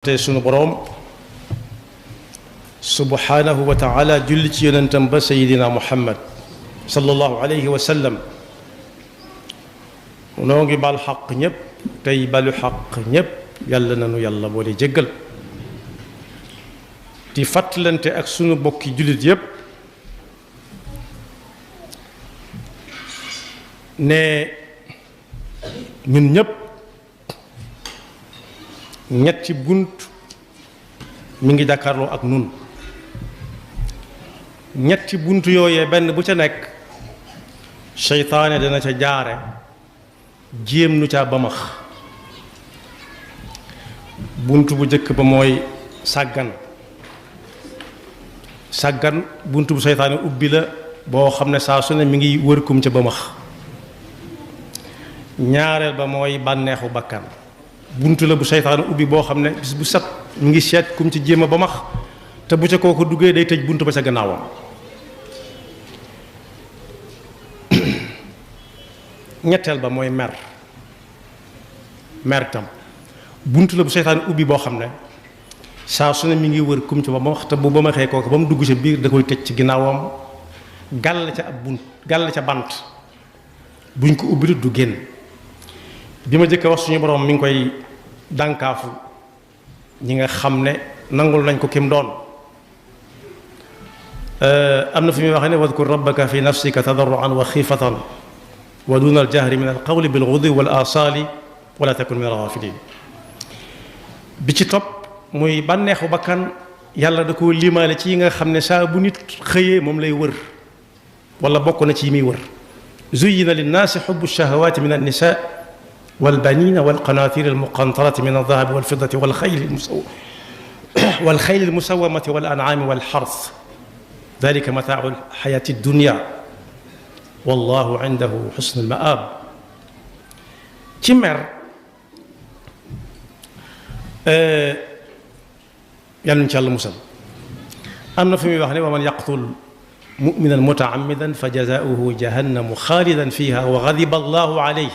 te sunu boroom subhanahu wa taala julli ci yonentam ba sayidina muhammad sallallahu alayhi wa sallam noo ngi bal xaq ñépp tey balu xaq ñépp yàlla nanu yàlla boole jéggal di fàttalante ak sunu bokki jullit yépp ne ñun ñépp ñetti bunt mi ngi jàkkaarloo ak nun ñetti bunt yooyee benn bu ca nekk seytaane dana ca jaare jéem nu ca bamax bunt bu jëkk ba mooy sàggan bunt bu seytaane ubbi la boo xam ne saa su ne mi ngi wër kum ca bamax ñaareel ba mooy bànneexu bakkan buntu la bu seytaane ubbi boo xam ne bis bu set mu ngi seet kum ci jéem a ba max te bu ca kooku duggee day tëj buntu ba ca gannaawam ñetteel ba mooy mer tam buntu la bu seytaane ubbi boo xam ne saa su ne mi ngi wër kum ci ba max te bu ba maxee kooku ba mu dugg ca biir da koy tëj ci ginnaawam gàll ca ab bunt gàll ca bant buñ ko ubbi du génn bi ma jëkk wax suñu borom mi ngi koy dànkaafu ñi nga xam ne nangul nañ ko kim doon am na fi muy waxee ne wadkur rabbaka fi nafsika tadarruan wa xiifatan wa duna aljahri min alqawli bilgudwi wal asaali wala takun min alghafilin bi ci topp muy bànneexu bakkan yàlla da koo limaale ci yi nga xam ne saa bu nit xëyee moom lay wër wala bokk na ci yi muy wër zuyyina linnaasi xubbu shahawaati min annisa والبنين والقناطير المقنطرة من الذهب والفضة والخيل المسومة والأنعام والحرث ذلك متاع الحياة الدنيا والله عنده حسن المآب كمر يلا إن شاء الله مسلم أما في واحد ومن يقتل مؤمنا متعمدا فجزاؤه جهنم خالدا فيها وغضب الله عليه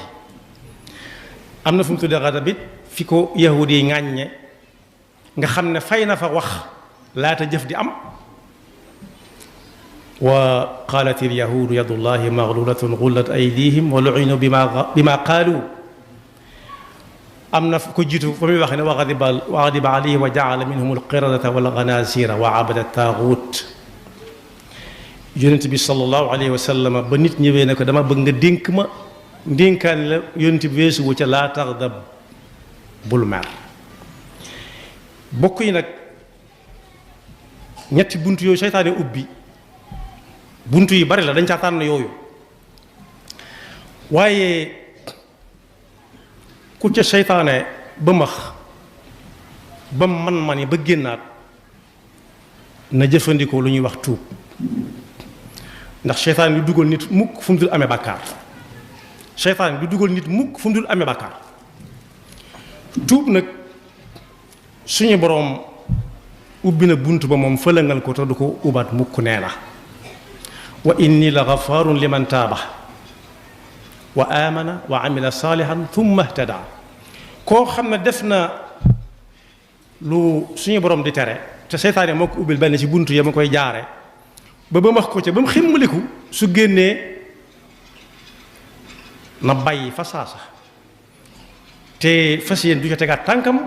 am na fu mu tuddee xadab it fi ko yahudi yi ŋàññe nga xam ne fay na fa wax laata jëf di am wa qaalat ilyahudu yadullahi maglulatun gullat aydihim wa lu'inu bima qaalu am na ko jiitu fa muy wax ne wa ghadiba alayhi wa ja'ala minhum alqiradata wal ghanazira wa abada taaxuut yonent bi sallallahu alayhi wa sallam ba nit ñëwee ne ko dama bëgg nga dénk ma ndénkaan la yonent bi weesu wu ca laa taxdab bul mer bokk yi nag ñetti bunt yooyu seytaane ubbi bunt yi bari la dañ caa tànn yooyu waaye ku ca seytaane ba max ba man-mani ba génnaat na jëfandikoo lu ñuy wax tuub ndax seytaane du dugal nit mukk fu mu dul amee bàkkaar seytaan du dugal nit mukk fu mu dul amee bàkkaar tuub nag suñu boroom ubbi na bunt ba moom fëlëngal ko te du ko ubaat mukk nee na wa inni la gafaarun liman taaba wa amana wa amila saalihan thumma ihtada koo xam ne def na lu suñu boroom di tere te seytaan yi moo ko ubbil benn ci bunt ya ma koy jaare ba max ko ca ba mu ximmaliku su génnee na bàyyi fa saasa te fas yéen du ca tegaat tànkam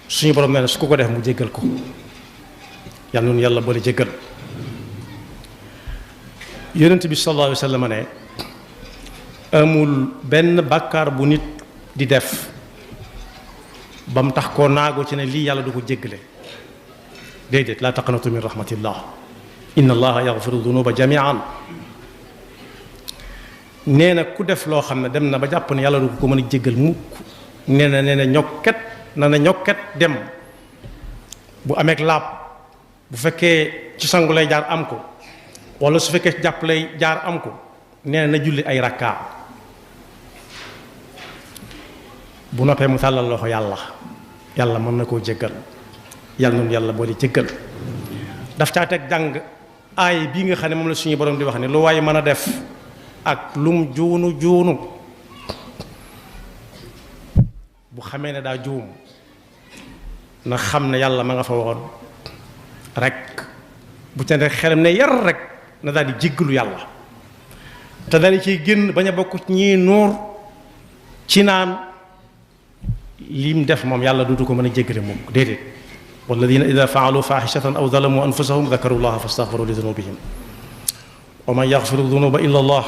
suñu borom nee na su ko def mu jéggal ko yàlla noonu yàlla boole jéggal yonent bi sallallahu alayhi wa sallam ne amul benn bàkkaar bu nit di def ba mu tax koo naago ci ne lii yàlla du ko jéggale déedéet laa taqnatu min rahmatillah inna allaha yaghfiru dunuba jamian nee na ku def loo xam ne dem na ba jàpp ne yàlla du ko mën a jéggal mukk nee na ñokket dem bu ameek laab bu fekkee ci sangu lay jaar am ko wala su fekkee ci jàpp lay jaar am ko nee na julli ay rakkaa bu noppee mu tàllal loxo yàlla mën na koo jéggal yàlla noonu yàlla boole jéggal daf caa teg jàng aay bii nga xam ne moom la suñu borom di wax ne lu waaye mën a def ak lum juunu bu xamee ne daa juum na xam ne yàlla ma nga fa woon rek bu ca ne xelam ne yar rek na daal di jéggalu yàlla te daal di ciy génn bañ a bokk ñii nuur ci naan lim def moom yàlla duutu ko mën a jéggale moom déedéet walladina ida faalu faaxishatan aw zalamu anfusahum dakaru llaha fastaxfaru li dunubihim wa man yaxfiru dunuba illa allah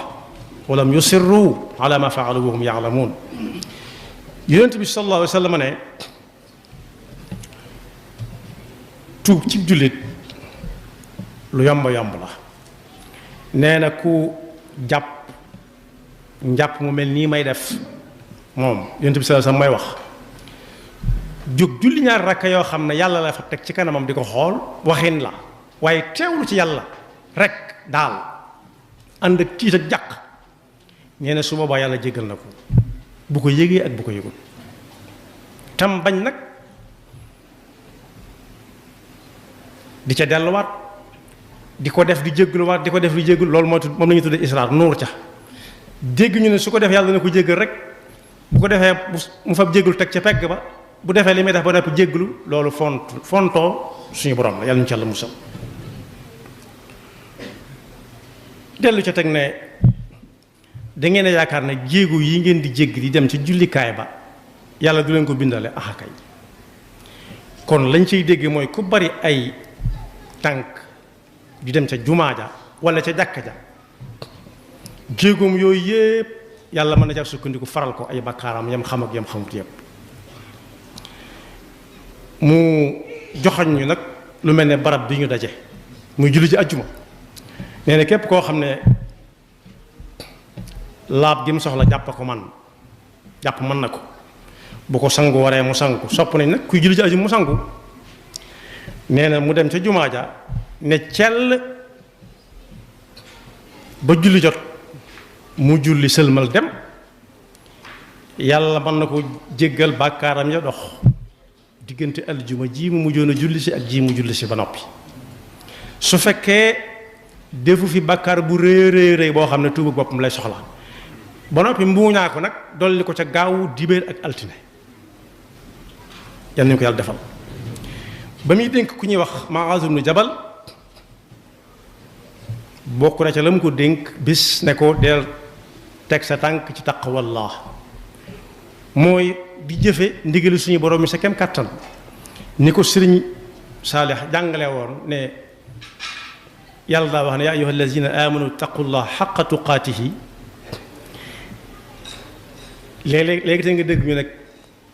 wa lam yusirru ala ma faalu wa hum yaalamuun yonent bi sallallahu alayhi wa sallam ne tuub ci jullit lu yomb yomb la nee na ku njàpp mu mel nii may def moom yonent bi sallallahu alayhi wa sallam may wax jóg julli ñaar rakka yoo xam ne yàlla la fa teg ci kanamam di ko xool waxin la waaye teewlu ci yàlla rek daal ànd ak tiit ak jàq nee na su boobaa yàlla jéggal na ko bu ko yégee ak bu ko yégul tam bañ nag di ca delluwaat di ko def di jéggaluwaat di ko def di jéggul loolu moom la ñu tuddee israar nuur ca dégg ñu ne su ko def yàlla na ko jéggal rek bu ko defee mu fab jéggul teg ca pegg ba bu defee li muy def ba noppi jégglu loolu fontoo suñu borom la yàlla ñu ci yàlla musal dellu ca teg ne da ngeen a yaakaar ne jéegu yi ngeen di jégg di dem ci jullikaay ba yàlla du leen ko bindale ah kay kon lañ ciy dégg mooy ku bari ay tànk di dem ca jumaa ja wala ca jàkka ja jéegoom yooyu yépp yàlla mën na ca sukkandiku faral ko ay bakkaaram yam xam ak yam xamut yépp mu joxañ ñu nag lu mel ne barab bi ñu daje muy julli ci ajjuma nee na képp koo xam ne laab gi mu soxla jàpp mën na ko bu ko sangu waree mu sangu sopp nañ nag kuy julli ci ajjuma mu sangu nee na mu dem ca jumaa ja ne cell ba julli jot mu julli sëlmal dem yàlla mën na ko jéggal bàkkaaram ya dox diggante aljuma ji mu mujjoon a julli si ak ji mu julli si ba noppi su fekkee defu fi bàkkaar bu rëy rëy boo xam ne tuubu boppam lay soxla ba noppi mbuuñaa ko nag dolli ko ca gaawu dibéer ak altine yal nañu ko yàlla defal ba muy dénk ku ñuy wax Muaaz ibnu Jabal bokk na ca la mu ko dénk bis ne ko del teg sa tànk ci taqwallah mooy di jëfe ndigali suñu borom mi sa kem kàttan ni ko sëriñ Saalix jàngale woon ne yàlla daa wax ne yaa ayyuha allazina amanu taqullah xaqa tuqaatihi léegi te nga dégg ñu ne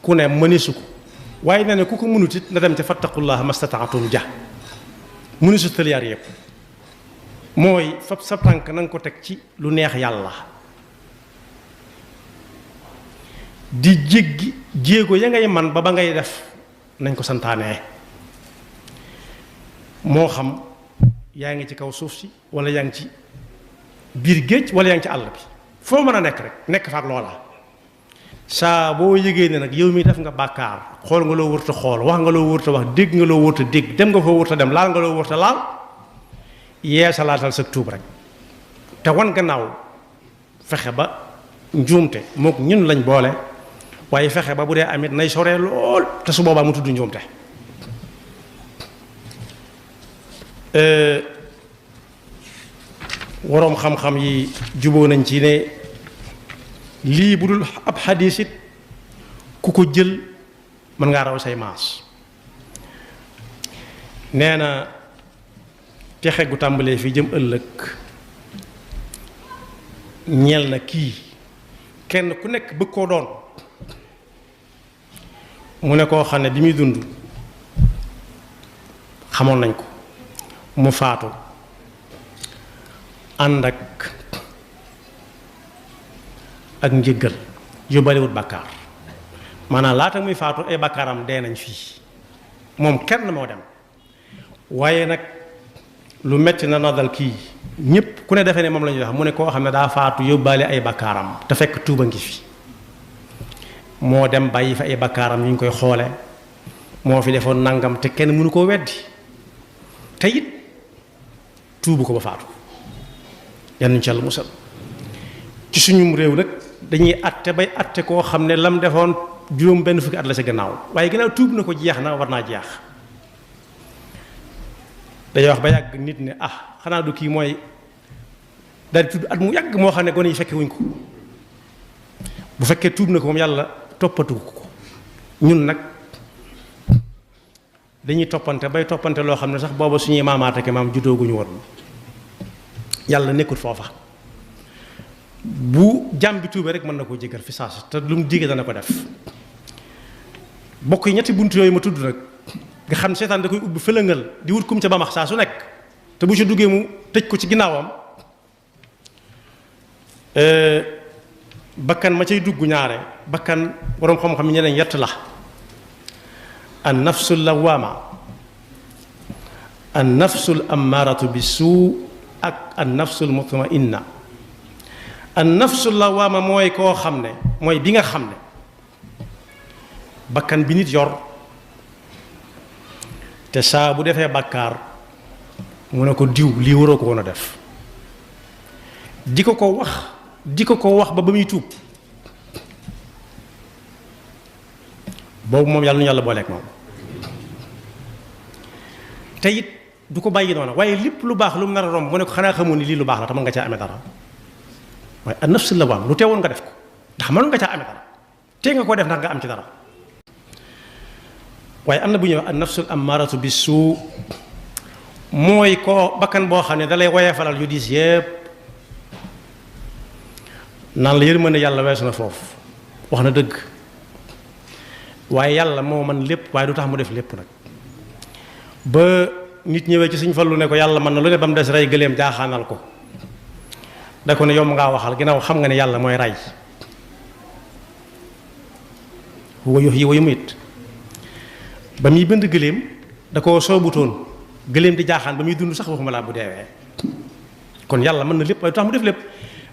ku ne mënisu ko waaye nee na ku ko mënut it na dem ca fattaqullah mastataatum ja mënisu tëliyaar yëpp mooy fab sa tànk na nga ko teg ci lu neex yàlla di jéggi jéego ya ngay man ba ngay def nañ ko santaanee moo xam yaa ngi ci kaw suuf si wala yaa ngi ci biir géej wala yaa ngi ci àll bi foo mën a nekk rek nekk fa ak loola saa boo yëgee ne nag yow mi def nga bàkkaar xool nga loo wërta xool wax nga loo wërta wax dégg nga loo wërta dégg dem nga foo wërta dem laal nga loo wërta laal yeesalaatal sa tuub rek te wan gannaaw fexe ba njuumte mook ñun lañ boole waaye fexe ba bu dee amit nay soree lool te su boobaa mu tudd njuumte waroom xam-xam yi juboo nañ ci ne lii bu dul ab xadiis it ku ko jël mën ngaa raw say maas nee na texe gu tàmbalee fii jëm ëllëg ñeel na kii kenn ku nekk bëgg koo doon mu ne koo xam ne bi muy dund xamoon nañ ko mu faatu ànd ak njëggal yu bariwut bàkkaar maanaam laata muy faatu ay bàkkaaram dee nañ fii moom kenn moo dem waaye nag lu metti na dal kii ñépp ku ne defee ne moom la ñuy wax mu ne koo xam ne daa faatu yóbbaale ay bakkaaram te fekk tuuba ngi fi moo dem bàyyi fa ay bakkaaram ñu ngi koy xoole moo fi defoon nangam te kenn mënu koo weddi te it tuubu ko ba faatu yan ñu ci musal ci suñum réew nag dañuy atte bay atte koo xam ne lam defoon juróom benn fukki at la ca gannaaw waaye gannaaw tuub na ko jeex na war naa jeex dañuy wax ba yàgg nit ne xanaa du kii mooy daal di tudd at mu yàgg moo xam ne gone yi fekke wuñ ko bu fekkee tuub na ko moom yàlla toppatu ko ñun nag dañuy toppante bay toppante loo xam ne sax booba suñuy maamaate ke maam juddooguñu woon yàlla nekkut foofa bu jàmm bi tuubee rek mën na koo jégal fi saasi te lu mu digee dana ko def bokk yi ñetti bunt yooyu ma tudd nag nga xam ne seetaan da koy ubbi fëlëngal di wut kum ca ba max saa su nekk te bu ci duggee mu tëj ko ci ginnaawam bakkan ma cay dugg ñaare bakkan boroom xam-xam ñeneen yett la an nafsul lawaama an nafsul ammaaratu bi suu ak an nafsul mutmainna an nafsul lawaama mooy koo xam ne mooy bi nga xam ne bakkan bi nit yor te saa bu defee bàkkaar mu ne ko diw lii waroo ko woon a def di ko ko wax ba muy tuub boobu moom yàlla nu yàlla booleeg moom te it du ko bàyyi noonu waaye lépp lu baax lu mu nar a romb mu ne ko xanaa xamoon ni lii lu baax la te mën nga caa amee dara waaye an nafsul lawaama lu teewoon nga def ko ndax mënoon nga caa amee dara tee nga koo def ndax nga am ci dara waaye am na bu ñuy wax an nafsul ammaaratu bi suu mooy koo bakkan boo xam ne dalay woyefalal yu diis yépp naan la yërmande yàlla weesu na foofu wax na dëgg waaye yàlla moo man lépp waaye du tax mu def lépp nag ba nit ñëwee ci Sëñ Fallu ne ko yàlla mën na lu ne ba mu des rey gëléem jaaxaanal ko da ko ne yomb ngaa waxal ginnaaw xam nga ne yàlla mooy rey huwa yuhyi wa yumiit ba muy bënd gëléem da koo soobutoon gëléem di jaaxaan ba muy dund sax waxuma laa bu deewee kon yàlla mën na lépp waaye du tax mu def lépp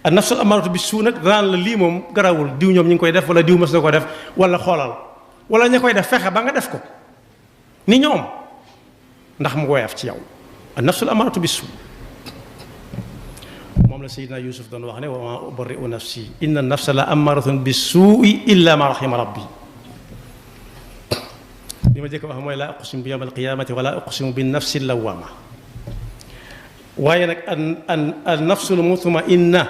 an nafsul ammaaratu bi suu nag danaan la lii moom garawul diw ñoom ñu ngi koy def wala diw mas na ko def wala xoolal wala ña koy def fexe ba nga def ko ni ñoom ndax mu woyof ci yow an nafsul ammaaratu bi suu moom la Seydina Yuusuf doon wax ne wa maa ubarri'u nafsi inna nafsa la ammaaratun bi suu'i illa ma rahima rabbi li ma jëkk wax mooy laa uqsimu bi yawm alqiyamati wala uqsimu bi nafsi lawaama waaye nag an nafsul mutmainna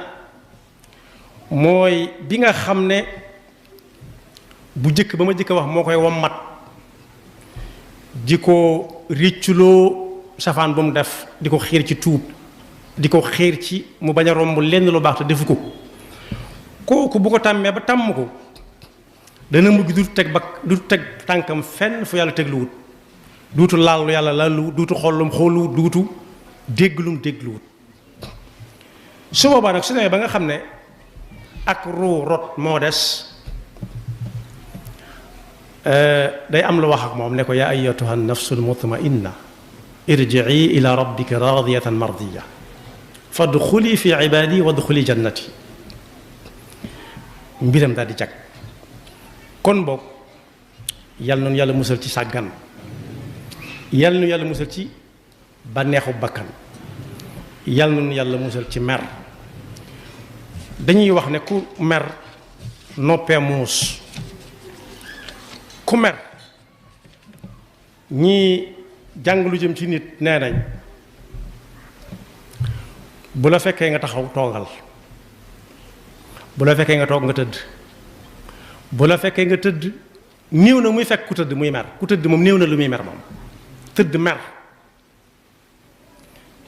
mooy bi nga xam ne bu jëkk ba ma jëkk wax moo koy wommat di ko récculoo safaan bu mu def di ko xiir ci tuub di ko xiir ci mu bañ a romb lenn lu baax te defu ko kooku bu ko tàmmee ba tàmm ko dana mujj du teg tànkam fenn fu yàlla tegluwut duutu laal lu yàlla laaluwut duutu xollum xooluwut duutu dégglum dégluwut su boobaa nag su nee ba nga xam ne ak ruu rot moo des day am lu wax ak moom ne ko yaa ayyatuha nafsul mutmainna irji'i ila rabbika radiyatan mardiya fadxuli fi ibadi wadxuli jannati mbiram daal di jag kon boog yàlla noonu yàlla musal ci sàggan yàlla noonu yàlla musal ci bànneexu bakkan yàlla noonu yàlla musal ci mer dañuy wax ne ku mer noppee muus ku mer ñii jàng lu jëm ci nit nee nañ bu la fekkee nga taxaw toogal bu la fekkee nga toog nga tëdd bu la fekkee nga tëdd néew na muy fekk ku tëdd muy mer ku tëdd moom néew na lu muy mer moom tëdd mer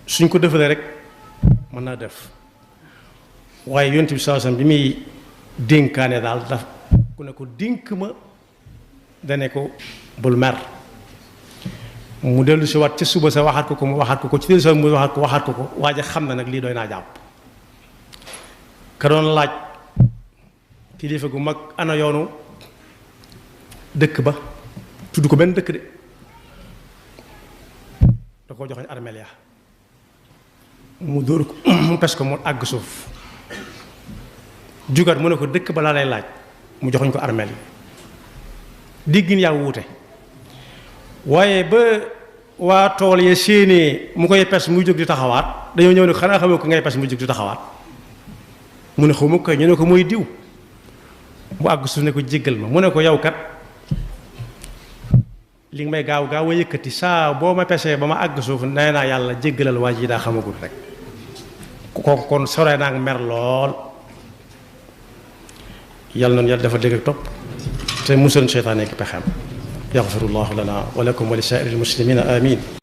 suñ ko defalee rek mën naa def waaye yonent bi sallallahu alayhi wasallam bi muy dénkaane daal daf ku ne ko dénk ma dane ko bul mer mu dellu si waat ca suba sa waxaat ko mu waxaat ko ci dellu si waat mu waxaat ko waaye xam na nag lii doy naa jàpp ka doon laaj kilifa gu mag ana yoonu dëkk ba tudd ko benn dëkk de da koo joxoñ armeel ya mu dóor ko mu pes ko mu àgg suuf jugaat mu ne ko dëkk ba laa lay laaj mu joxoñ ko armeel yi déggin yaa wuute waaye ba waa tool ya séenée mu koy pes muy jóg di taxawaat dañoo ñëw ne xanaa xamoo ko ngay pes muy jóg di taxawaat mu ne xaw ma koy ñu ne ko mooy diw mu àgg suuf ne ko jéggal ma mu ne ko yow kat li nga may gaaw gaaw a yëkkati saa boo ma pesee ba ma àgg suuf nee naa yàlla jéggalal waa ji daa xamagul rek kooku kon sore naa ak mer lool yàlla noonu yàlla dafa dégg ak topp te musal seytaane ki pexeem yaxfirullahu lana wa lakum wa li saa'iril muslimina amin